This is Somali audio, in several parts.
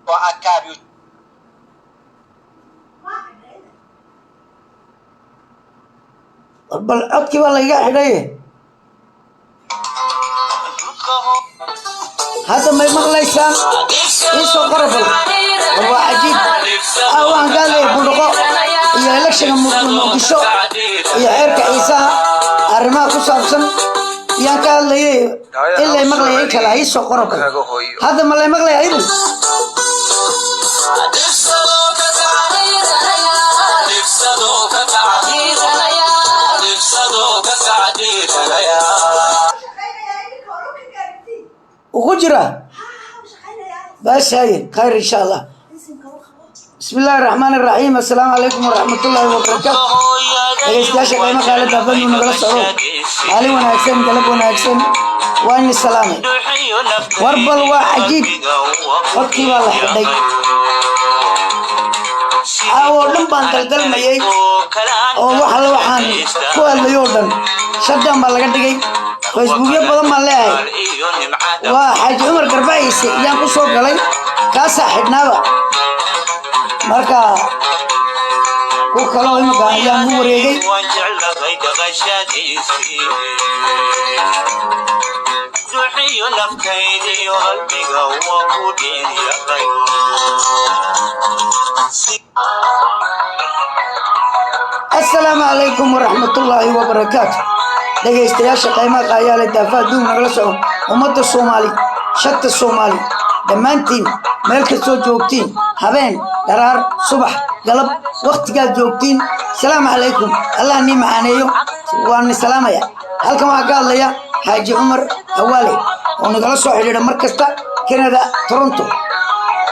Acabe o Bal codkii baa laiga xidhay. Hadda may maqlaysaan? Ii soo qora bal. War waa cajiib. Waxaan ka hadlaya Buldhaqo iyo electionka Muqdisho iyo xeerka Ciisaha, arrimaha ku saabsan yaan ka hadlayay. In lay maqlaya in kale ha ii soo qoro bal. Hadda ma lay maqlaya idin? Ugu jira baashaye khayr insha Allah. Bismi illaahi raxmaan iraxiim. Assalaamu calaykum waraxmatullaahi wabarakaatu. Dhegeystayaasha qiimo qaalada banu nagala socdo, maalin wanaagsan, galab wanaagsan, waa ini salaamay. War bal waa cajiib, codkii baa la xidhay. Caawo dhan baan daldalmayay oo wax alle waxaan ku hadlay oo dhan shutdown baa laga dhigay. Facebookyo badan baan leeyahay. Waa Xaaji Cumar Garbaciise yaan ku soo galay, kaasaa xidhnaaba. Marka ku kaloo imika ayaan u wareegay. Assalaamu calaykum waraxmatullaahi wabarakaatu. Dhegaystayaasha qiimaha qaayaale daafaha duug nagala soco, ummadda Soomaali, shanta Soomaali, dhammaantiin meel kastoo joogtiin, habeen, dharaar, subax, galab, wakhtigaad joogtiin, asalaamu calaykum. Allah nii macaaneeyo, waan ni salaamaya. Halkan waxaa ka hadlaya Xaaji Cumar Awaale oo nagala soo xidhiidha mar kasta Canada, Toronto.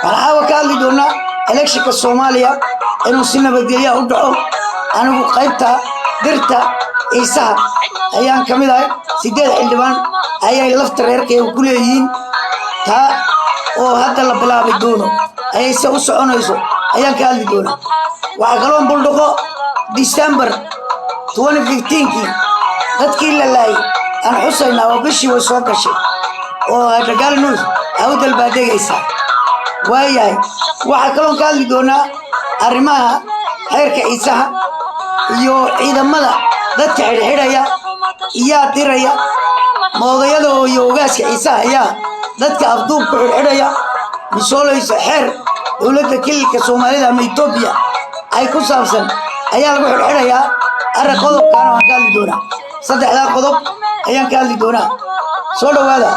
Waxaan caawa ka hadli doonaa electionka Soomaaliya inuu si nabadgelya u dhaco. Anigu qaybta dirta Ciisaha ayaan ka mid ahay. 8 xildhibaan ayay lafta reerkayga ku leeyihiin. Taa oo hadda la bilaabi doono ayay se u soconayso ayaan ka hadli doonaa. Waxaa kaloon Buldhaqo December 2015kii dadkii la laayay aan xusaynaa, oo bishii way soo gashay oo Dhagaal News awdal baa degaysaa. Waayahay, waxaa kaloon ka hadli doonaa arrimaha xeerka Ciisaha iyo ciidamada dadka xidhxidhaya iyaa diraya moodayada oo iyo ogaaska Ciisaha ayaa dadka afduubka xidhxidhaya, misoolayso xeer dowladda kililka Soomaalida ama Etoobiya ay ku saabsan ayaa lagu xidhxidhayaa. Arrin qodobkaana waan ka hadli doonaa. Saddexdaa qodob ayaan ka hadli doonaa. Soo dhowaada.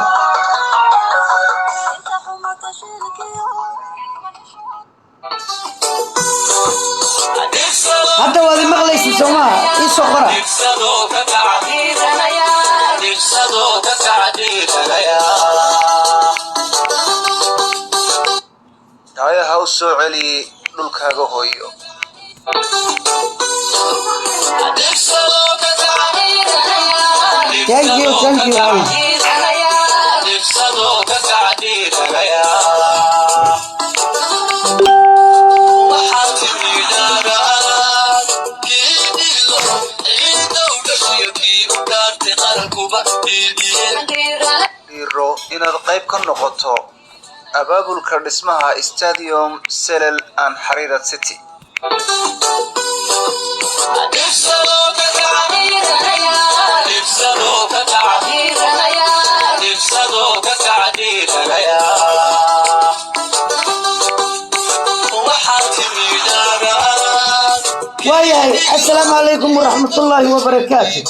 Hadda waad i maqlaysid soo maaha? Ii soo qora. Daayaha u soo celi dhulkaaga hooyo. Thank you, thank you. Dhiiro inaad qayb ka noqoto abaabulka dhismaha Stadium Selel and Xariirad City. Waayahay, assalaamu calaykum waraxmatullaahi wabarakaatu.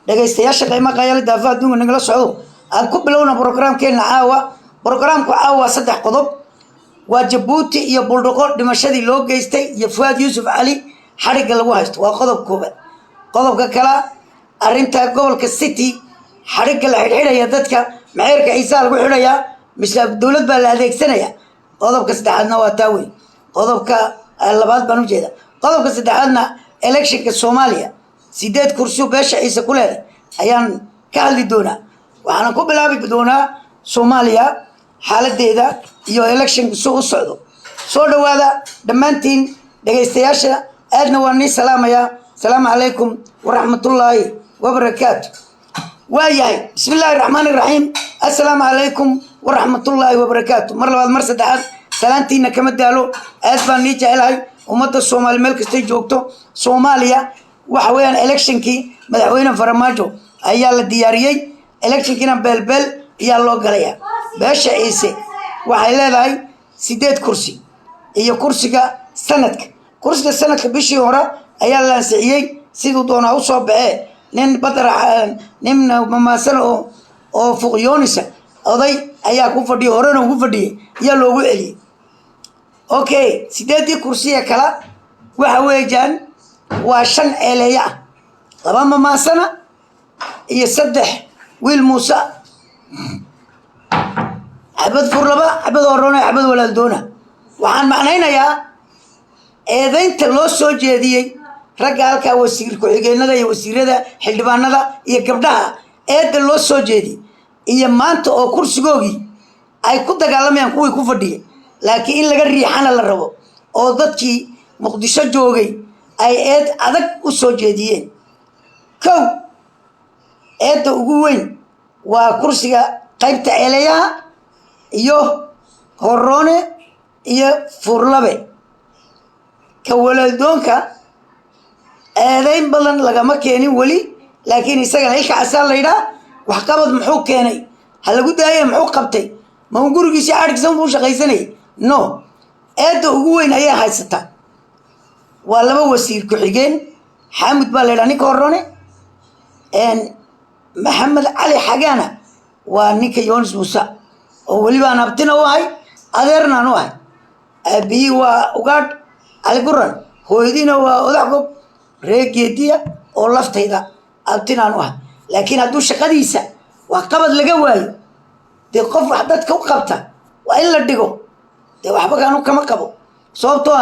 Dhegaystayaasha qiimo qayaala daafaha adduunka nagala socdo, aan ku bilowna programkeena caawa. Programku caawa waa saddex qodob: waa Jabuuti iyo Buldhaqo dhimashadii loo geystay iyo Fuaad Yuusuf Cali xadhigga lagu haysto, waa qodob koobaad. Qodobka kale, arrinta gobolka City, xadhigga la xidhxidhaya dadka, maxeerka Ciisaha lagu xidhayaa mise dowlad baa la adeegsanaya? Qodobka saddexaadna waa taa wey. Qodobka labaad baan ujeeda. Qodobka saddexaadna electionka Soomaaliya, 8 kursiyo beesha Ciise ku leedahay ayaan ka hadli doonaa. Waxaana ku bilaabi doonaa Soomaaliya xaaladeeda iyo electionka si u socdo. Soo dhowaada dhammaantiin dhegaystayaasha, aadna waan nii salaamayaa. Asalaamu calaykum waraxmatullaahi wabarakaatu. Waayahay, bismi illaahi raxmaan iraxiim. Assalaamu calaykum waraxmatullaahi wabarakaatu. Mar labaad, mar saddexaad, Salaantiina kama daalo, aad baan nii jecelahay. Ummadda Soomaali meel kastay joogto, Soomaaliya waxa weeyaan electionkii madaxweyne Farmaajo ayaa la diyaariyey. Electionkiina beelbeel ayaa loo galaya. Beesha Ciise waxay leedahay 8 kursi iyo kursiga sanadka. Kursiga sanadka bishii hore ayaa la ansixiyey. Siduu doonaa usoo baxee, nin Badar, nin mamaasan oo Fuqyoonisa oday ayaa ku fadhiyay, horena ugu fadhiyay, ayaa loogu celiyey. Okay, sideedii kursiya kala waxa weeyaan waa shan ceeleeya ah, laba mamaasana iyo saddex wiil Muuse, xabad Furlaba, xabad Horona, xabad Walaaldoona. Waxaan macnaynayaa eedaynta loo soo jeediyey ragga halkaa, wasiir ku-xigeenada iyo wasiirada, xildhibaanada iyo gabdhaha. Eedda loo soo jeediyey iyo maanta oo kursigoogii ay ku dagaalamayaan kuwii ku fadhiyay, laakiin in laga riixana la rabo, oo dadkii Muqdisho joogay ay eed adag u soo jeediyeen. Kow, eedda ugu weyn waa kursiga qaybta ceeleyaha iyo Horoone iyo Fuurlabe. Ka Walaaldoonka eedayn badan lagama keenin weli, laakiin isagana ilka casaa la yidhaah. Waxqabad muxuu keenay? Ha lagu daaye, muxuu qabtay? Ma uu gurigiisii caadhkiisa buu shaqaysanayay? No, eedda ugu weyn ayaa haysataa waa laba wasiir ku-xigeen. Xaamud baa la yidhaha ninka Horone, Maxamed Cali Xagaana waa ninka Yonis Muuse, oo welibaan abtina u ahay, adeernaan u ahay. Aabihii waa Ugaadh Cali Guran, hooyadiina waa Odax Gob Ree Geediya, oo laftayda abtinaan u ahay. Laakiin hadduu shaqadiisa wax qabad laga waayo, dee qof wax dadka u qabta waa in la dhigo. Dee waxba kaanu kama qabo, sababtoo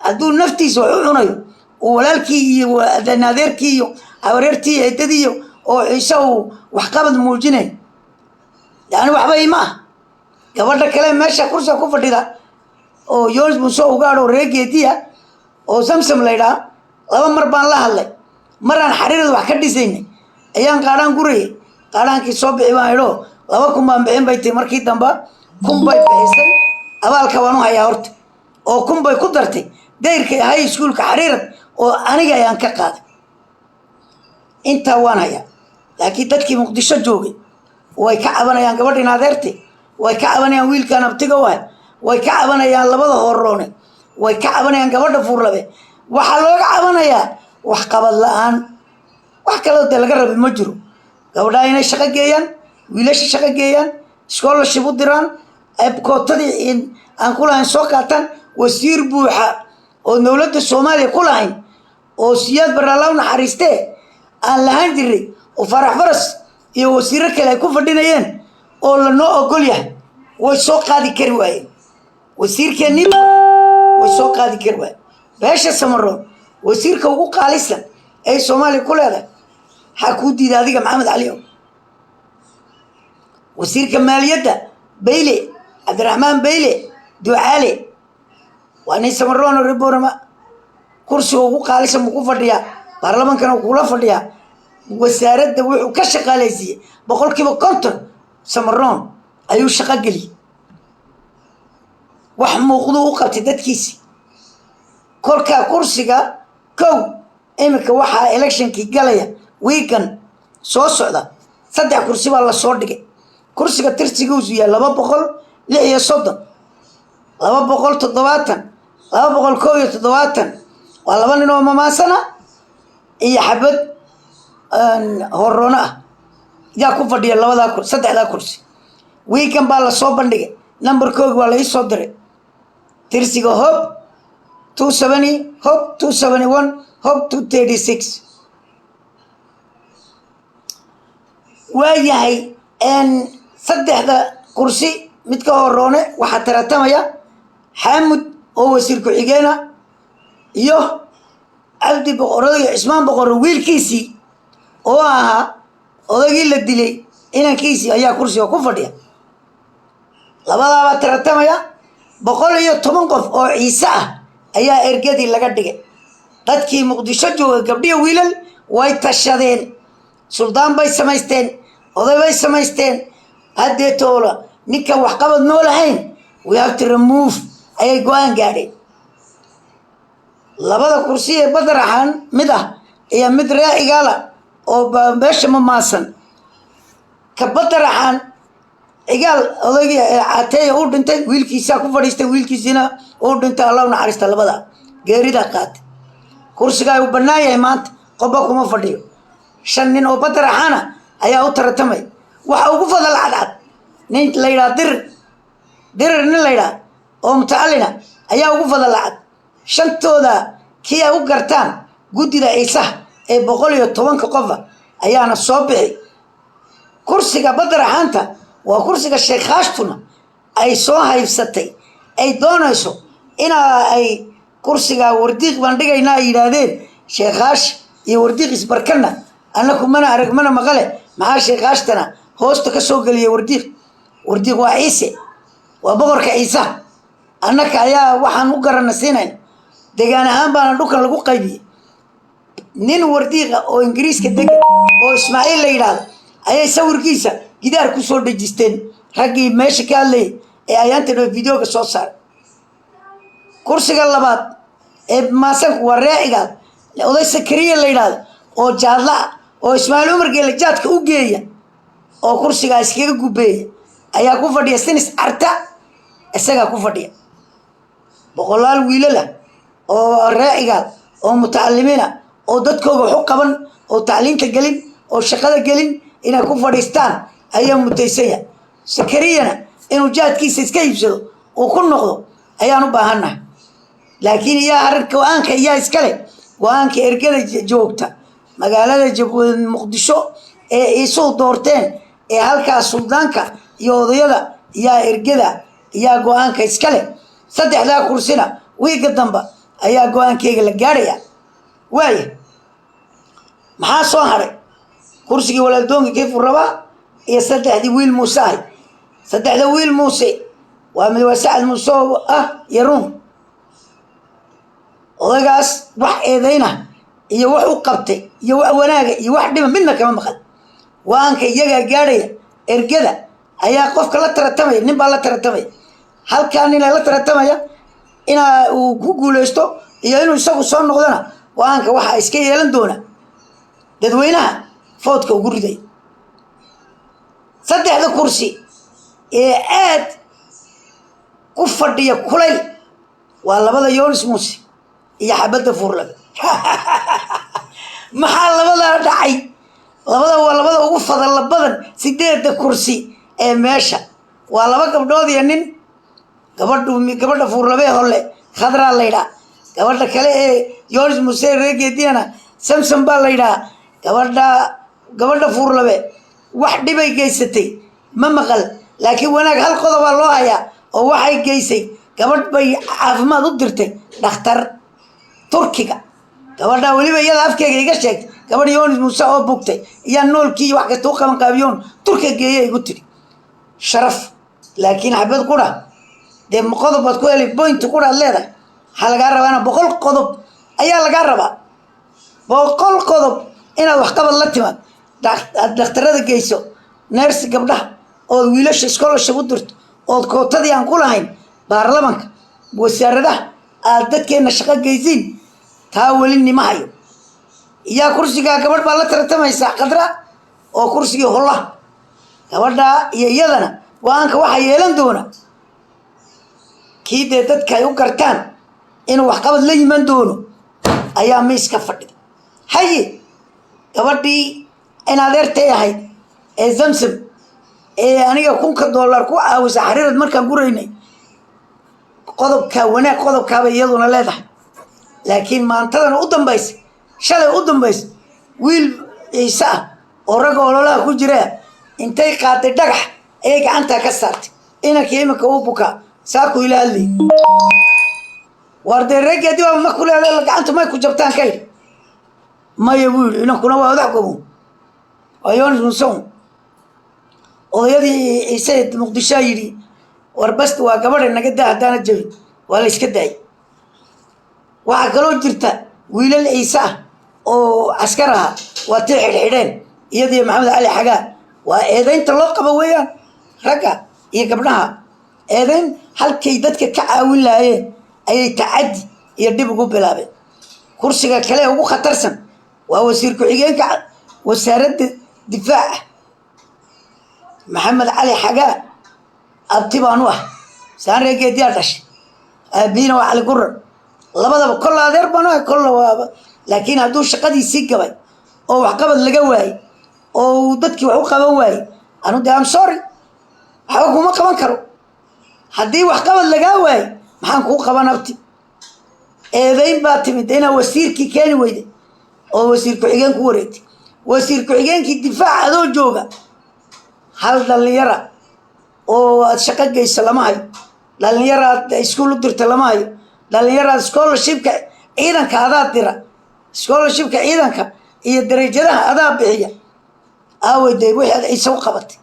hadduu naftiisa wax u cunayo, uu walaalkii iyo adeerkii iyo habareertii iyo ciddadii oo Ciise uu waxqabad muujinay, yani waxba ima ah. Gabadha kale meesha kursiga ku fadhida oo Yonis Muuse Ugaadh oo reer Geediya oo Samsam la ydhaha, laba mar baan la hadlay. Maraan xariirada wax ka dhisaynay ayaan qaadhaan gurayay. Qaadhaankii soo bixi baan idho, 2000 baan bixin bay tii. Markii dambe 1000 bay bixisay. Abaalka waan u hayaa horta, oo 1000 bay ku dartay dayrka high schoolka Xariirad oo aniga ayaan ka qaaday. Intaa waan hayaa, laakiin dadkii Muqdisho joogay way ka cabanayaan gabadhin adeerte, way ka cabanayaan wiilkan abtiga waay, way ka cabanayaan labada Horoone, way ka cabanayaan gabadha Fuurlabe. Waxaa looga cabanayaa wax qabad la-aan. Wax kaloo dee laga rabi ma jiro. Gabadhaha inay shaqo geeyaan, wiilasha shaqo geeyaan, scholarship u diraan, kootadii aan ku lahayn soo qaataan. Wasiir buuxa oo dowladda Soomaaliya ku lahayn oo Siyaad Barre, Alla u naxariistee, aan lahaan jiray, oo Farax Faras iyo wasiiro kale ay ku fadhinayeen oo lanoo ogol yahay, way soo qaadi kari waayeen. Wasiirkeennii way soo qaadi kari waayeen. Beesha Samaroon wasiirka ugu qaalisan ay Soomaaliya ku leedahay maxaa kuu diida adiga, Maxamed Cali o? Wasiirka maaliyadda Bayle, Cabdiraxmaan Bayle Ducaale, waa nin Samaroon oo reborama. Kursiga ugu qaalisan buu ku fadhiyaa, baarlamankana kula fadhiyaa. Wasaaradda wuxuu ka shaqaalaysiiyey 50% Samaroon ayuu shaqo geliyey. Wax muuqduu u qabtay dadkiisi. Kolkaa kursiga kow iminka waxaa electionkii galaya wiigan soo socda, saddex kursi baa lasoo dhigay. Kursiga tirsigiisu yahay 236, 270, 271 waa laba nin oo mamaasana iyo xabad Horoono ah yaa ku fadhiya labadaa, saddexdaa kursi. Wiigan baa lasoo bandhigay, numberkoogi waa la ii soo diray. Tirsiga Hob 270, Hob 271, Hob 236 waa yahay. Saddexda kursi mid ka Horoone waxaa taratamaya Xaamud oo wasiir ku-xigeena iyo Cabdi Boqoradii Cismaan Boqore wiilkiisii oo ahaa odaygii la dilay inankiisii ayaa kursiga ku fadhiya. Labadaabaa taratamaya. 110 qof oo Ciise ah ayaa ergadii laga dhigay. Dadkii Muqdisho jooga, gabdhiya wiilal, way tashadeen. Suldaan bay samaysteen, oday bay samaysteen. Haddee toola ninkan waxqabad noo lahayn. We have to remove ayay go-aan gaadheen. Labada kursi ee Badaraxaan mid ah iyo mid raacigaala oo meesha mamaasan ka Badaraxaan Cigaal, odaygii Cateeya uu dhintay, wiilkiisaa ku fadhiistay, wiilkiisiina uu dhintay, Allah u naxariista, labada geeridaa qaatay. Kursigaa uu bannaan yahay maanta, qobba kuma fadhiyo. Shan nin oo Badaraxaana ayaa u tartamay. Waxa ugu fadal cadcad nin la yidhaha Dirir. Dirir nin la yidhaha oo mutacalina ayaa ugu fadal cad. Shantooda kii ay u gartaan guddida Ciisaha ee 110-ka qofa ayaana soo bixi. Kursiga Badaraxaanta waa kursiga Sheekhaashtuna ay soo haybsatay, ay doonayso inaa ay kursiga Wardiiq baan dhigaynaa ay yidhaahdeen. Sheekhaash iyo Wardiiq isbarkana annaku mana arag mana maqale. Maxaa Sheekhaashtana hoosta ka soo geliyay Wardiiq? Wardiiq waa Ciise, waa boqorka Ciisaha. Annaka ayaa waxaan u garana siinayn, degaan ahaan baana dhulkan lagu qaybiyey. Nin Wardiiqa oo Ingiriiska degan oo Ismaaciil la yidhaahdo ayay sawirkiisa gidaar ku soo dhejisteen raggii meesha ka hadlayay ee ayaanta dho videoga soo saaray. Kursiga labaad ee maasanku waa reecigaad, oday Sakariya la yidhaahdo oo jaadla ah oo Ismaaciil Cumar Geele jaadka u geeya oo kursigaa iskaga gubeeya ayaa ku fadhiya. Sinis carta isagaa ku fadhiya. Boqolaal wiilala oo reecigaad oo mutacalimiina oo dadkooga wax u qaban oo tacliinta gelin oo shaqada gelin inay ku fadhiistaan ayaa mutaysan yahay. Sakariyana inuu jaadkiisa iska iibsado uu ku noqdo ayaan u baahannahay. Laakiin iyaa arrin go-aanka iyaa iskale? Go-aanka ergada joogta magaalada Muqdisho ee Ciisuhu doorteen ee halkaas suldaanka iyo odayada iyaa ergada iyaa go-aanka iskale. Saddexdaa kursina wiigga dambe ayaa go-aankeyga la gaadhaya. Waaya, maxaa soo hadhay? Kursigii walaaldoonka Kayfuu rabaa iyo saddexdii wiil Muuse ahay. Saddexda wiil Muuse waa mid, waa Sacad Muuse oo ah Yaruun. Odaygaas wax eedayna iyo wax u qabtay iyo wax wanaaga iyo wax dhiba midna kama maqan. Go-aanka iyagaa gaadhaya. Ergada ayaa qofka la tartamaya, nin baa la tartamaya, halkaa nina la tartamaya inaa uu ku guuleysto iyo inuu isagu soo noqdona go-aanka waxaa iska yeelan doona dadweynaha foodka ugu riday. Saddexda kursi ee aad ku fadhiya kulayl waa labada Yonis Muuse iyo xabadda Fuurlabe. Maxaa labadaa dhacay? Labada waa labada ugu fadalla badan sideedda kursi ee meesha. Waa laba gabdhood iyo nin. Gabadhu, gabadha Fuurlabee holle, Khadraa la ydhaa. Gabadha kale ee Yonis Muuse reegeediyana Samson baa la yidhaha. Gabadha Fuurlabe wax dhibay geysatay ma maqal, laakiin wanaag hal qodobaa loo hayaa oo waxay geysay gabadh bay caafimaad u dirtay dhakhtar Turkiga. Gabadha weliba iyada afkeega iga sheegtay, gabadh Yonis Muuse oo bugtay iyaa noolkii iyo wax kasta u qaban qaabiyoon Turkiga geeya igu tidhi. Sharaf. Laakiin xabad qura dee qodob baad ku heli, point quraad leedahay. Waxaa lagaa rabaana 100 qodob ayaa lagaa rabaa, 100 qodob inaad waxqabad la timaad, aad dhakhtarada geyso nurse gabdhaha, ood wiilasha scholarship u dirto, ood kootadii aan ku lahayn baarlamanka, wasaaradaha aad dadkeenna shaqo geysiin. Taa weli nima hayo. Iyaa kursigaa gabadh baa la tartamaysaa, Khadra, oo kursigii hollaha. Gabadhaa iyo iyadana go-aanka waxaa yeelan doona kii dee dadka ay u gartaan inuu waxqabad la yiman doono ayaa miiska fadhida. Haye, gabadhii in adeertay ahayd ee Zamsam ee aniga $1000 ku caawisa xariirad markaan guraynay, qodobkaa wanaag qodobkaabay iyaduna leedahay. Laakiin maantadana u dambaysa, shalay u dambaysa, wiil Ciise ah oo ragga ololaha ku jira intay qaaday dhagax ayay gacantaa ka saartay. Inankii iminka uu bukaa, saaku ila hadlayay. Waar dee reegeedi baa ma kuleeda gacantu may ku jabtaan ka yidhi. Maya buu yidhi. Inankuna waa odax gobo, waa Yonis Musow. Odayadii Ciise Muqdishoa yidhi, war bast waa gabadha, naga daa, haddaana jabin waa la iska daayay. Waxaa kaloo jirta wiilal Ciise ah oo askar ahaa waa tii xidhxidheen iyadiyo Maxamed Cali Xagaa. Waa eedaynta loo qabo weeyaan ragga iyo gabdhaha eedayn. Halkay dadka ka caawin lahaayeen ayay tacaddi iyo dhib ugu bilaabeen. Kursiga kale ee ugu khatarsan waa wasiir ku-xigeenka wasaaradda difaaca, Maxamed Cali Xagaa. Abti baan u ah, saan reer Geediyaa dhashay, aabihiina waa Cali Gurar. Labadaba kolla adeer baan u ah, kolla waaba. Laakiin hadduu shaqadiisii gabay oo waxqabad laga waayey oo uu dadkii wax u qaban waayey, anu dee am sorry, waxba kuma qaban karo. Haddii waxqabad lagaa waayey, maxaan kuu qaban, abti? Eedeyn baa timid inaa wasiirkii keeni weyday oo wasiir ku-xigeen ku wareegtay. Wasiir ku-xigeenkii difaac adoo jooga, hal dhalinyara oo aad shaqo geyso lama hayo, dhalinyara aad iskuul u dirta lama hayo, dhalinyaraad scholarshipka ciidanka adaa dira, scholarshipka ciidanka iyo darajadaha adaa bixiya. Aawey dee wixii aad Ciise u qabatay?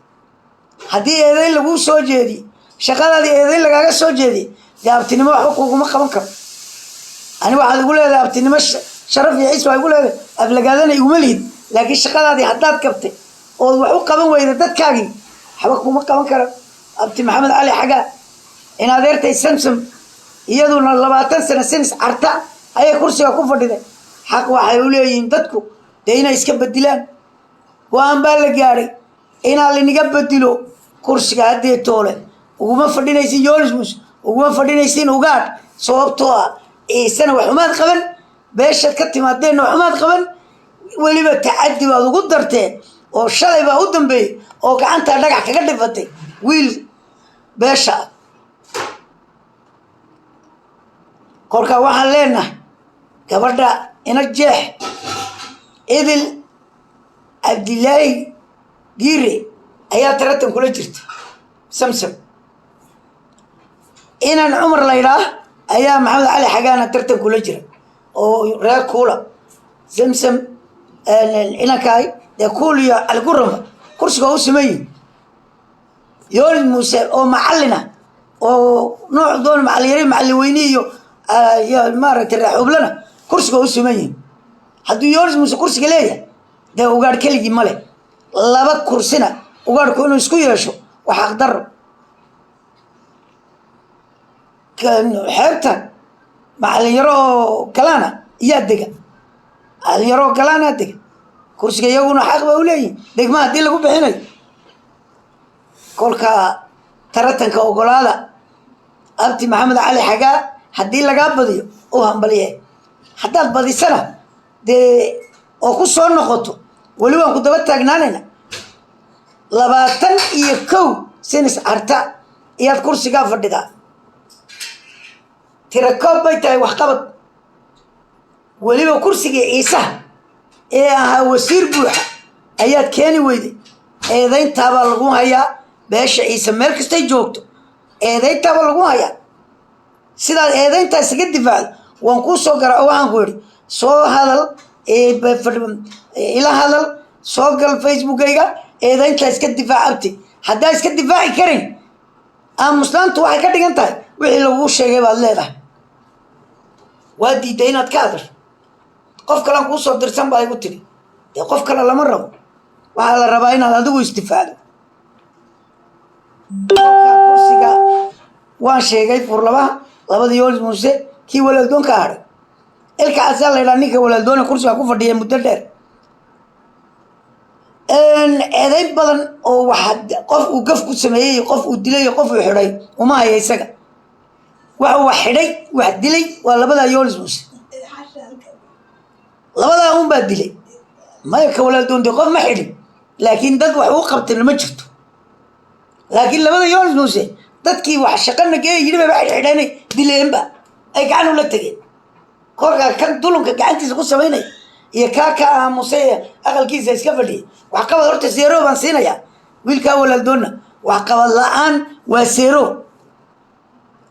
Haddii eedeyn laguu soo jeediyey, shaqadaadii eedeyn lagaaga soo jeediyey, dee abtinimo waxba kuguma qaban karo. Ani waxaad igu leedahay abtinimo, sharaf iyo ciis waa igu leedahay, aflagaadana iguma lihid. Laakiin shaqadaadii haddaad qabtay ood wax u qaban weyda dadkaagii, waxba kuma qaban karo, abti Maxamed Cali Xagaa. In adeertay Samsam iyaduna 20 sano sinis Carta ayay kursiga ku fadhiday. Xaq waxay u leeyihiin dadku dee inay iska bedilaan. Go-aan baa la gaadhay inaa linaga bedilo kursiga. Haddee toole uguma fadhinaysin Yonis Muuse, uguma fadhinaysin Ugaadh, sababtoo ah Ciisena wax umaad qaban, beeshaad ka timaadeenna wax umaad qaban. Weliba tacaddi baad ugu darteen oo shalay baa u dambeeyey oo gacantaa dhagax kaga dhifatay wiil beesha ah. Kolkaa waxaan leenahay gabadha ina jeex, Idil Cabdilaahi Giire, ayaa taratan kula jirta Samsam. Inan Cumar laydhaah ayaa Maxamed Cali Xagaana tartan kula jira oo reer Kuula. Samsam inankaay dee Kuul iyo Cali Guramba kursiga u sameeyihin. Yoonis Muuse oo macallina oo nooc doon macallin yari, macallin weyne iyo maaragtay raaxublana kursiga u siman yihin. Hadduu Yoonis Muuse kursiga leeyahay, dee Ugaadh keligii ma leh. Laba kursina Ugaadhku inuu isku yeesho waa xaqdarro. Xeebta macallin yaro oo galaana iyaa dega, macallin yaro oo galaanaa dega. Kursiga iyaguna xaq ba u leeyihin degma haddii lagu bixinayo. Kolka taratanka ogolaada, abti Maxamed Cali Xagaa. Haddii lagaa badiyo, u hambaliye. Haddaad badisana dee oo ku soo noqoto, weli waan ku daba taagnaanayna. 21 sinis Carta iyaad kursigaa fadhidaa. Tirakoob bay tahay waxqabad. Weliba kursigii Ciisaha ee ahaa wasiir buuxa ayaad keeni weyday. Eedayntaabaa lagu hayaa. Beesha Ciise meel kastay joogto eedayntaabaa lagu hayaa. Sidaad eedayntaa isaga difaacdo waan kuu soo garaa oo waxaan ku idhi soo hadal, ila hadal, soo gal Facebookayga, eedayntaa iska difaac, abti. Haddaa iska difaaci karin, aamuslaantu waxay ka dhigan tahay wixii laguu sheegay baad leedahay. Waa diiday inaad ka hadasho. Qof kalean kuu soo dirsan baa igu tidhi. Dee qof kale lama rabo, waxaa la rabaa inaad adigu isdifaacdo. Kursiga waan sheegay, furlabaha labada Yoonis Muuse, kii Walaaldoon ka hadhay ilka casaa la ydhaha. Ninka Walaaldoona kursiga ku fadhiya muddo dheer, eedayn badan oo waxa qof uu gaf ku sameeyey, qof uu dilay, qof uu xidhay uma haya isaga. Waxa wax xidhay, wax dilay waa labadaa Yoonis Muuse, labadaa un baa dilay. Maya, ka Walaaldoon dee qof ma xidhin, laakiin dad wax uu qabtay ma jirto. Laakiin labada Yoonis Muuse dadkii wax shaqana geeya yidhi bayba xidhxidheenay, dileenba, ay gacan ula tegeen. Kolkaa kan dulunka gacantiisa ku samaynaya iyo kaa ka aamusay ee aqalkiisa iska fadhiyay, waxqabad horta zero baan siinayaa wiilkaa Walaaldoonna. Waxqabad la-aan waa zero.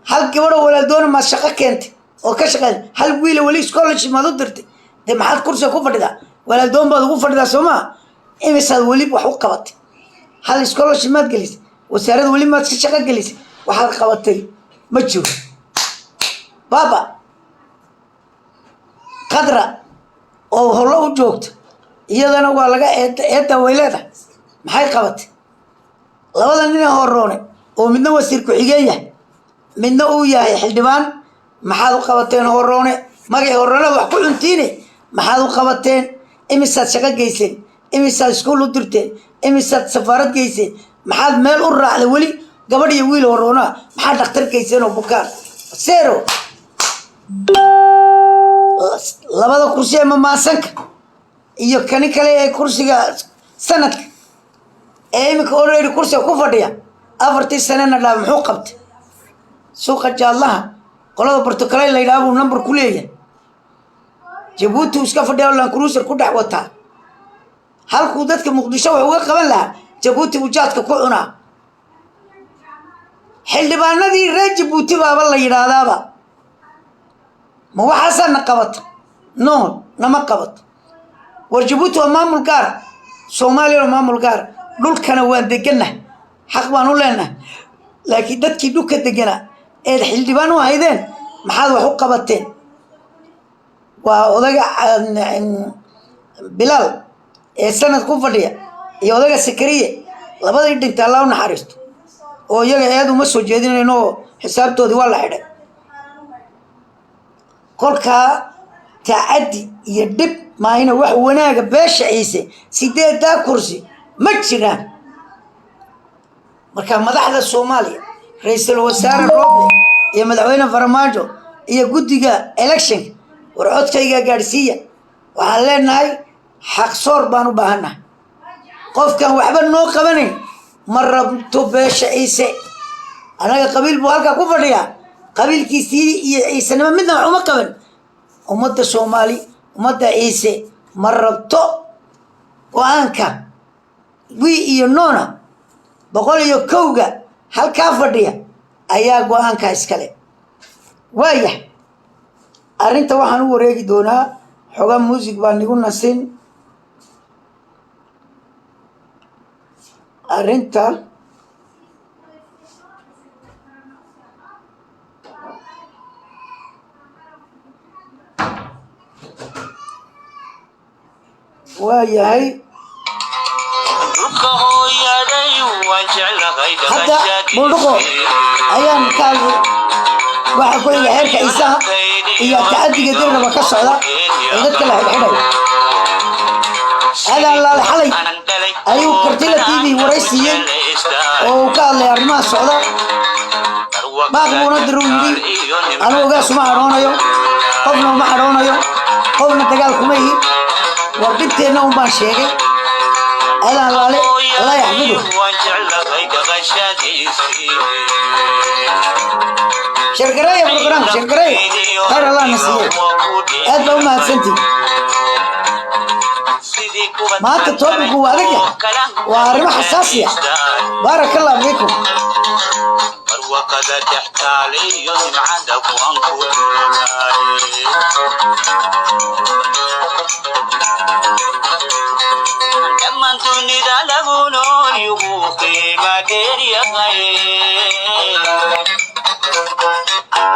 Hal gabadhoo Walaaldoona maad shaqo keentay oo ka shaqeyn? Hal wiila weli scholarship maad u dirtay? Dee maxaad kursiga ku fadhidaa? Walaaldoon baad ugu fadhidaa, soo maa? Imisaad weli wax u qabatay? Hal scholarship maad gelisay? Wasaarada weli maad ka shaqo gelisay? Waxaad qabatay ma jiro. Baba Khadra oo hollo u joogta, iyadana waa laga eed, eedda way leedahay. Maxay qabatay? Labada nin ee horoone oo midna wasiir ku-xigeen yahay Midna uu yahay xildhibaan. Maxaad u qabateen Horoone? Magacii Horoonada wax ku cuntiine, maxaad u qabateen? Imisaad shaqo geyseen? Imisaad iskuul u dirteen? Imisaad safaarad geyseen? Maxaad meel u raacday weli gabadh iyo wiil Horoonaha? Maxaad dhakhtar geyseen oo bukaan? Zero. Labada kursi ee mamaasanka iyo kani kale ee kursiga sanadka ee iminka already kursiga ku fadhiya, 4-tii sanena dhaa, muxuu qabtay? Suuqa jaadlaha qolada Portugalay la yidhaha buu number ku leeyahay. Jabuuti uu iska fadhiya oo Land Cruiser ku dhex wataa. Halkuu dadka Muqdisho wax uga qaban lahaa, Jabuuti buu jaadka ku cunaa. Xildhibaanadii reer Jabuuti baaba la yidhaahdaaba. Ma waxaasaa na qabata? No, nama qabato. War Jabuuti waa maamul gaar, Soomaaliya waa maamul gaar. Dhulkana waan degannahay, xaq baan u leenahay, laakiin dadkii dhulka deganaa eed xildhibaan u haydeen maxaad wax u qabateen? Waa odaga Bilaal ee sanad ku fadhiya iyo odaga Sakariye, labadii dhintay, Allah u naxariisto, oo iyaga eed uma soo jeedinayno oo xisaabtoodii waa la xidhay. Kolkaa tacaddi iyo dhib maahina wax wanaaga beesha Ciise 8-daa kursi ma jiraan. Marka madaxda Soomaaliya, ra-iisul wasaare Roble iyo madaxweyne Farmaajo iyo guddiga electionka, war codkayga gaadhsiiya. Waxaan leenahay xaqsoor baan u baahannahay. Qofkan waxba noo qabanayn ma rabto beesha Ciise. Annaga qabiil buu halkaa ku fadhiyaa, qabiilkiisii iyo ciisenimo midna wax uma qaban. Ummadda Soomaali, ummadda Ciise ma rabto. Go-aanka wii iyo noona 101-ga halkaa fadhiya ayaa go-aanka iskale. Waayahay, arrinta waxaan u wareegi doonaa xogaa muusig baa nigu nasin. Arrinta waa yahay. Hadda Buldhuqo ayaan ka hadlay. Waxaa ku xiga xeerka Ciisaha iyo tacadiga Dirnaba ka socda ee dadka la xidhxidhay. Aadan Laale xalay ayuu Kartila TV waraysiiyey oo uu ka hadlay arrimaha socda. Baaq buuna dir, uu yidhi: "Anugu ogaas uma cadhoonayo, qofna uma cadhoonayo, qofna dagaal kuma ihi, war dhibteenna un baan sheegay." Aadan Laale, Allah yaxfidu. Share gareeya program, share gareeya. Khayr Allah na siiye, aad baa u mahadsantihi. Maanta topic-gu waa adag yahay, waa arrimo xasaasi ah. Baaraka Allah fiikum. Barwaqada dhextaaliyo nimcada kuwan ku dhululaay. Dhammaan dunida lagu nool yugu qiima dheeryahay,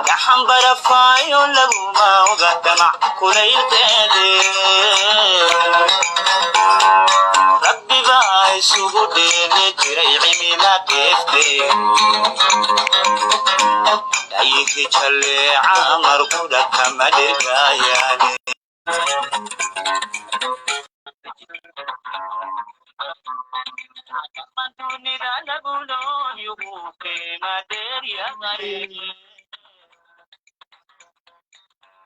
gaxan barafaayo laguma oga damac kulaylkeede. Rabbi baa isugu dheeli jiray cimila dheefte, dhayinki jalleeca markudha kama dhirgaayaane. Dunida lagu nool yugu qiima dheeryahay,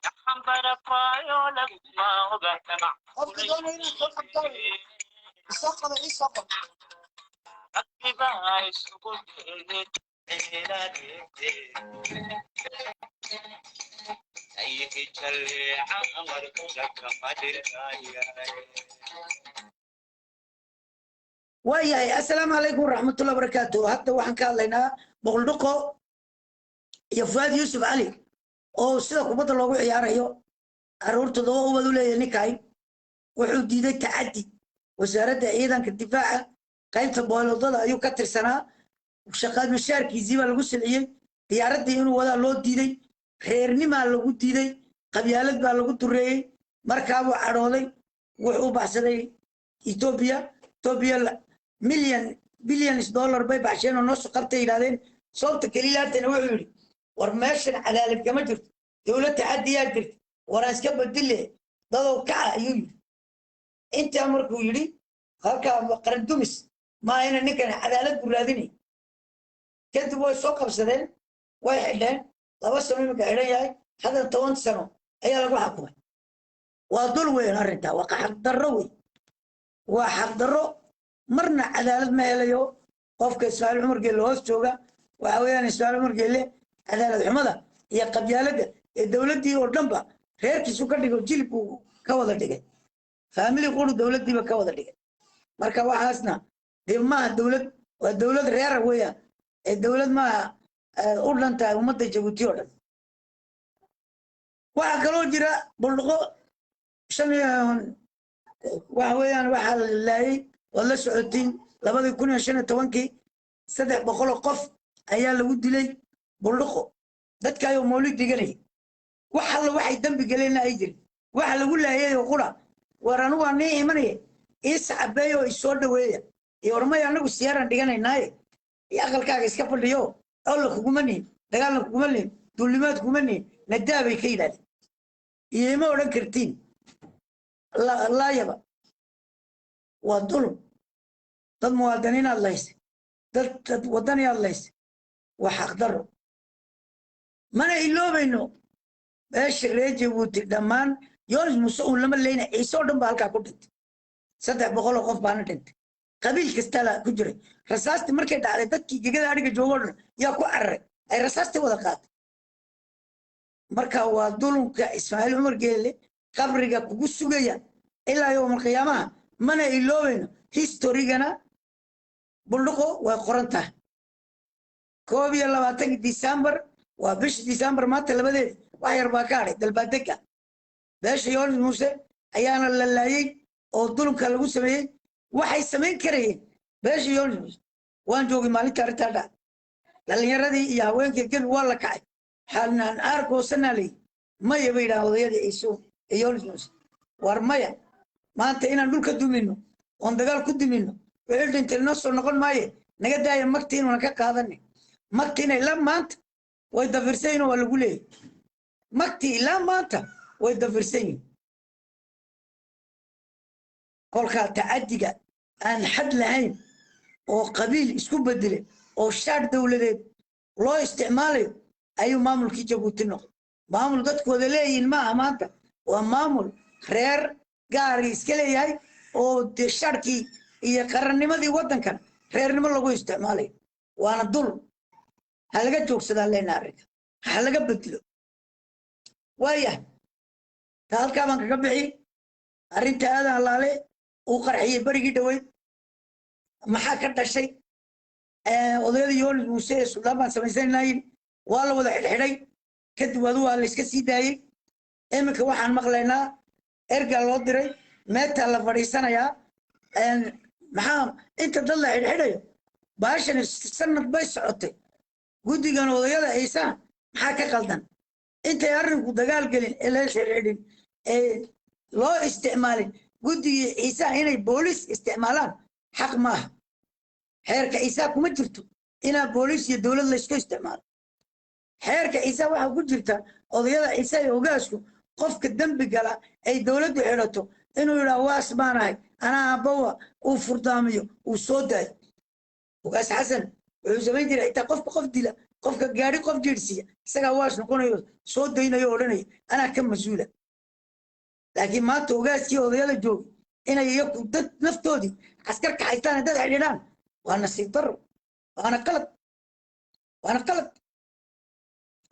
gaxan barafaayo laguma oga damac. Qofkii doonaya inuu soo qabto, isoo qabo, ii soo qabo. Rabbi baa isugu dheeli cimila dheefte, dhayinki jalleeca markudha kama dhirgaayaane. Waayahay, assalaamu calaykum waraxmatullahi wabarakaatu. Hadda waxaan ka hadlaynaa Boqoldhuqo iyo Fuaad Yuusuf Cali oo sida kubadda loogu ciyaarayo. Carruur 7 ubad u leeyahay ninkaay. Wuxuu diiday tacaddi. Wasaaradda ciidanka difaaca qaybta boolodada ayuu ka tirsanaa. Shaqaad mushaarkiisii baa lagu silciyey, diyaaraddii inuu wadaa loo diiday, reernimaa lagu diiday, qabyaalad baa lagu dureeyey. Markaabuu cadhooday, wuxuu baxsaday Etoobiya. Etoobiya million billions dollar bay baxsheen oo noo soo qabtay yidhahdeen. Sababta keliyaatana wuxuu yidhi War meeshan cadaalad kama jirto, dowlad tacadiyaa jirta, waraan iska bedele, dadow kaca, ayuu yidhi. Intaa markuu yidhi, halkaa qaran dumis maahayna, ninkan cadaalad buu raadinay. Kadib way soo qabsadeen, way xidheen. 2 sano iminka xidhan yahay, hadda 10 sano ayaa lagu xakumay. Waa dul weyn arrintaa, waa xaqdarro wey, waa xaqdarro. Marna cadaalad ma helayo qofka Ismaaciil Cumar Geelle hoos jooga. Waxa weeyaan Ismaaciil Cumar Geelle cadaalad xumada iyo qabyaaladda ee dowladdii oo dhanba reerkiisu ka dhigo, jilib uu ka wada dhigay, family quru dowladdiiba ka wada dhigay. Marka waxaasna dee maaha dowlad, waa dowlad reera weeyaan ee dowlad maaha u dhan tahay ummadda Jabuuti oo dhan. Waxaa kaloo jira Buldhuqo shan, waxa weeyaan waxaa la laayay, waad la socotiin, 2015-kii 300 qof ayaa lagu dilay Buldhuqo, dadka ayoo mawlid dhiganayay. Wax alla waxay dembi geleenna ay jirin, waxa lagu laayay oo qura war anugu waa nii imanaya, ii sacabeeya oo isoo dhaweeya, iyo warmay anagu siyaaraan dhiganaynaaye iyo aqalkaaga iska fadhiyo, olla kuguma nihin, dagaalna kuguma nihin, duulimaad kuguma nihin, nadaa bay ka yidhahdeen. Iyo ima odhan kartiin laayaba. Waa dulum. Dad muwaadiniinaad laysay, dad waddaniyaad laysay, waa xaqdarro. Mana iloobayno beesha reer Jabuuti dhammaan. Yoonis Muuse uun lama leyna, Ciise oo dhan baa halkaa ku dhintay. 300 qof baana dhintay, qabiil kastaa la ku jiray. Rasaastii markay dhacday, dadkii gegada adhiga joogo dhan yaa ku cararay, ay rasaastii wada qaatay. Marka waa dulumka Ismaaciil Cumar Geelle qabriga kugu sugaya ilaa yowmal qiyaamaha. Mana iloobayno, historygana Buldhuqo way qoran tahay. 21-ka Disembar, waa bisha Disembar maanta labadeedi, wax yar baa ka hadhay dalbaadega. Beesha Yoonis Muuse ayaana la laayey oo dulumka lagu sameeyey. Waxay samayn karayeen beesha Yoonis Muuse, waan joogay maalinta arrintaa dhac. Dhalinyaradii iyo haweenkii gebi waa la kacay. Xaalnaan aargoosanaa layi, maya bay yidhahaan odayadii Ciise ee Yoonis Muuse. War maya, maanta inaan dhulka dumino oon dagaal ku dumino, wixii dhintay noo soo noqon maaye, naga daaya, magti inuuna ka qaadanin. Magtiina ilaa maanta way dafirsan yihin, waa lagu leeyahy. Magti ilaa maanta way dafirsan yihin. Kolkaa tacadiga aan xad lahayn oo qabiil isku bedele oo shaar dowladeed loo isticmaalayo ayuu maamulkii Jabuuti noqday. Maamul dadkooda leeyihiin maaha maanta, waa maamul reer gaari iska leeyahay oo dee shaarkii iyo qarannimadii waddankan reernimo lagu isticmaalayo. Waana dul, ha laga joogsadaa leena arrinka, ha laga bedelo. Waayahay, ta halkaa baan kaga bixi. Arrinta Aadan Allaale uu qarxiyey berigii dhoweyd maxaa ka dhashay? Odayada Yoonis Muuse ee suldaan baan samaysanayn waa la wada xidhxidhay, kadib adu waa la iska sii daayey. Iminka waxaan maqlaynaa ergaa loo diray, meetaa la fadhiisanayaa. Maxaa inta dad la xidhxidhayo? Baashan sanad bay socotay. Guddigan odayada Ciisaha maxaa ka qaldan? Intay arrinku dagaal gelin ee la xidhxidhin ee loo isticmaalin guddigii Ciisaha inay booliis isticmaalaan, xaq maaha. Xeerka Ciisaha kuma jirto inaa booliis iyo dowlad laysku isticmaalo. Xeerka Ciisaha waxaa ku jirta odayada Ciise iyo ogaasku qofka dembi gala ay dowladdu xidhato inuu yidhaha waas baanahay anaa aabbawa, uu furdaamiyo, uu soo daayo. Ogaas Xasan wuxuu samayn jiray xitaa qofka qof dila, qofka gaari qof jiirsiiya, isagaa waas noqonayo, soo daynayo, odhanaya anaa ka mas-uula. Laakiin maanta ogaaskii odayada joogay inay iyaku dad naftoodii askar ka haystaan, dad xidhiidhaan, waa nasiib darro, waana qalad, waana qalad.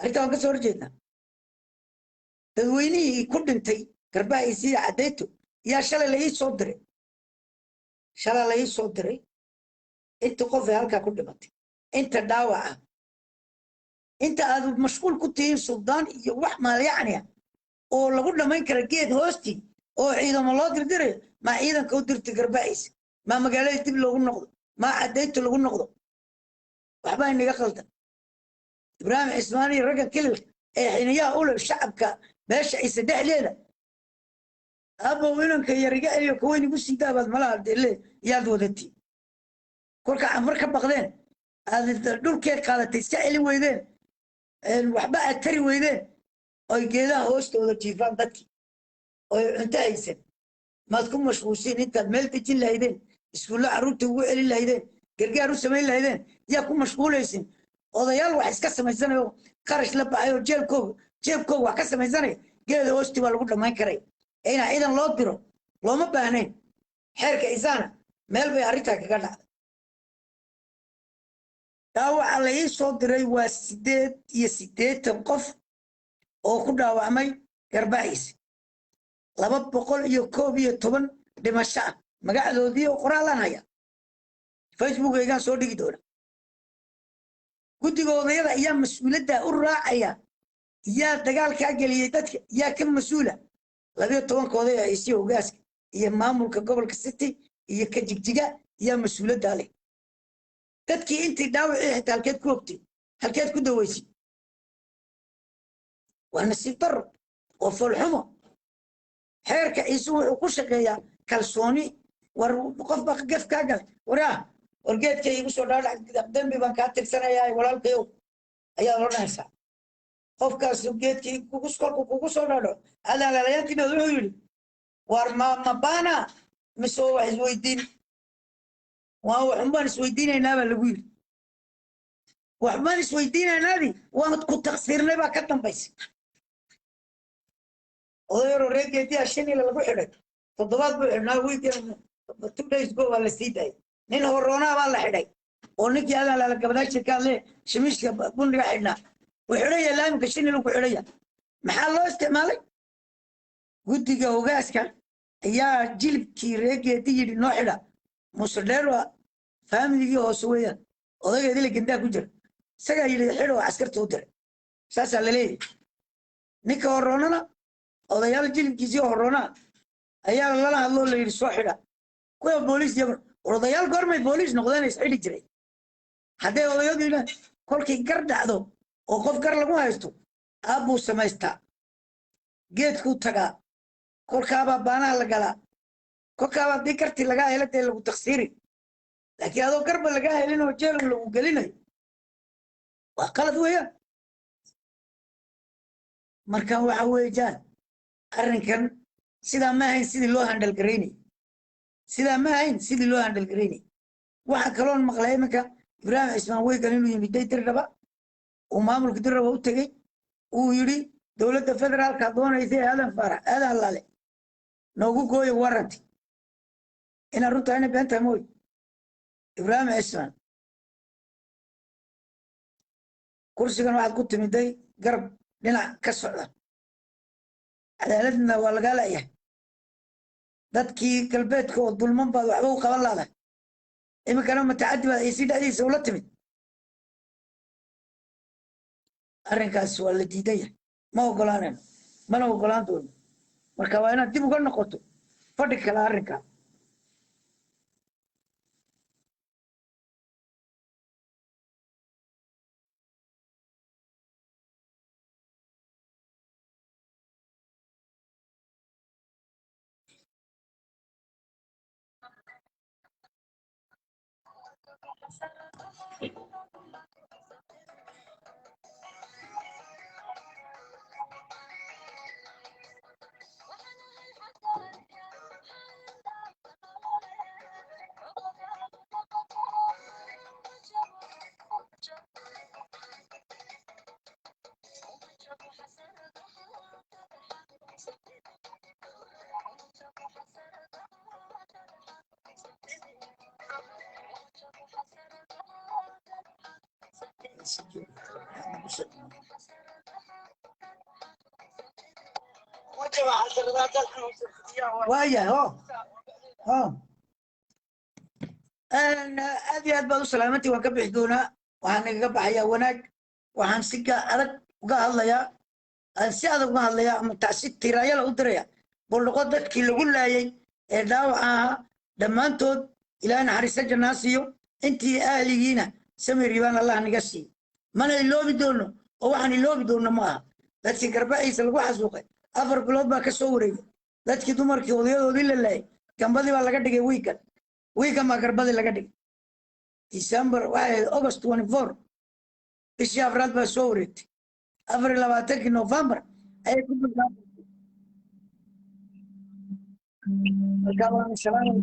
Arrintaa waan ka soo horjeednaa. Dadweynihii ku dhintay Garbaha Isiya Cadayto yaa shalay la ii soo diray, shalay la ii soo diray inta qof ee halkaa ku dhimatay, inta dhaawac ah. Inta aad mashquul ku tihiin suldaan iyo wax maalyacni ah oo lagu dhammayn kara geed hoostii oo ciidamo loo dirdirayo, maa ciidanka u dirta Garbaciisa, maa magaalada dib loogu noqdo, maa Cadayto lagu noqdo? Waxbaa inaga qaldan. Ibraahim Cismaan iyo ragga kililka ee xiniyaha u leh shacabka beesha Ciise dhexdeeda, abow inanka yar iga celiyo, kaweyn igu sii daabaad malaha dele yaad wadatiin. Kolka canfar ka baqdeen aad dhulkeed qaadatay iska celin weydeen. Waxba aad tari weydeen oy geedaha hoostooda jiifaan dadkii oy cunto haysan, maad ku mashquulsiin intaad meel dejin lahaydeen, iskuulla carruurta ugu celin lahaydeen, gargaar u samayn lahaydeen, yaa ku mashquulaysin odayaal wax iska samaysanayo, qarash la baxay oo jeelkooga jeebkooga wax ka samaysanaya. Geeda hoostii baa lagu dhammayn karay ee inaa ciidan loo diro looma baahnayn. Xeerka isaana meel bay arrintaa kaga dhacday. Dhaawaca la ii soo diray waa 88 qof oo ku dhaawacmay Garbaciise, 211 dhimasho ah. Magacdoodii oo qoraalaan haya, Facebookaygaan soo dhigi doona. Guddiga odayada ayaa mas-uuliyadda u raacaya. Yaa dagaalkaa geliyey dadka? Yaa ka mas-uula? 12-ka oday ee isiyo hogaaska iyo maamulka gobolka City iyo ka Jigjiga yaa mas-uuliyaddaa leh. Dadkii intii dhaawacii xitaa halkeed ku ogtay, halkeed ku daweysay? Waa nasiib darro oo foolxumo. Xeerka Ciise wuxuu ku shaqeeyaa kalsooni. War qof baa gef kaa galay, waraa war geedka igu soo dhaadhac, dembi baan kaa tirsanayaa walaalkayow, ayaad odhanaysaa. Qofkaas geedkii kugu kolku kugu soo dhaadhaco, adalaalayaantiina wuxuu yidhi, war ma mabana mise wax isweydiin? Waa waxun baan isweydiinaynaa baa lagu yidhi. Waxbaan isweydiinaynaadi waan ku taqsiirnay baa ka dambaysa. Oday yaroo reer Geediyaa shanila lagu xidhay, toddobaad buu xidhnaa, weekend 2 days go baa la sii daayay. Nin horoonaa baa la xidhay oo ninkii Adan Lala gabadaashirka hadle shamiishka bundiga xidhnaa wuu xidhaya, laamika shanila ku xidhaya. Maxaa loo isticmaalay? Guddiga hogaaska ayaa jilibkii reer Geedi yidhi noo xidha. Muuse Dheer waa faamiligii hoose weeyaan, odaygeedii la gendaa ku jira, isagaa yidhi xidho oo askarta u diray, saasaa laleeyahay. Ninka horoonana odayaal jilibkiisii horoonaa ayaa lala hadloo la yidhi soo xidha. Kuwa booliis iyaguna, war odayaal goormay booliis noqdeen is xidhi jiray? Hadday odayadu yidhahan kolkay gar dhacdo oo qof gar lagu haysto, aabbuu samaystaa, geedkuu tagaa, kolkaabaa baanaha la galaa, kolkaabaa haddii gartii lagaa hela dee lagu taksiiri. Laakiin adoo garba lagaa helin oo jeel lagu gelinayo waa qalad weeyaan. Marka waxa weeyaan arrinkan sidaa ma ahayn sidii loo handle garaynay, sidaa ma ahayn sidii loo handle garaynay. Waxa kaloon maqlay iminka Ibraahim Cismaan Weygal inuu yimiday Dirdhaba, uu maamulka Dirdhaba u tegey, uu yidhi dowladda federaalka doonaysa ee Aadan Faarax Aadan Laale noogu gooyo warranty. Inaan runtaa ina been tahay mooy. Ibraahim Cismaan, kursigan waxaad ku timiday garab dhinac ka socda, cadaaladna waa lagaa la'yahay. Dadkii galbeedka oo dulman baad waxba u qaban laadahay, iminkana mutacaddi baad Ciisi dhexdiisa ula timid. Arrinkaas waa la diidan yahay, ma ogolaanayno, mana ogolaan doono. Marka waa inaad dib uga noqoto fadhi kale arrinkaa. Waayahay, ho ho, aad iyo aad baad u salaamantii. Waan ka bixi doonaa, waxaan nagaga baxayaa wanaag. Waxaan si adag uga hadlayaa, aan si adag uga hadlayaa ama tacsi tiraayala u diraya Buldhaqo dadkii lagu laayay ee dhaawaca ahaa dhammaantood. Ilaahay naxariista jannaa siiyo, intii ahligiina samir ibaan Allah naga siiyo. Mana iloobi doono oo waxaan iloobi doono ma aha dadkii Garbaciisa lagu xasuuqay. 4 bilood baa ka soo wareegay. Dadkii dumarkii odayadoodii la laayay, gambadii baa laga dhigay wiigan, wiigan baa garbadii laga dhigay. December waxay ahayd, August 24, bishii afraad baa soo wareegtay. 24-kii November ayay ku bilaabatay. Marka waan salaamay.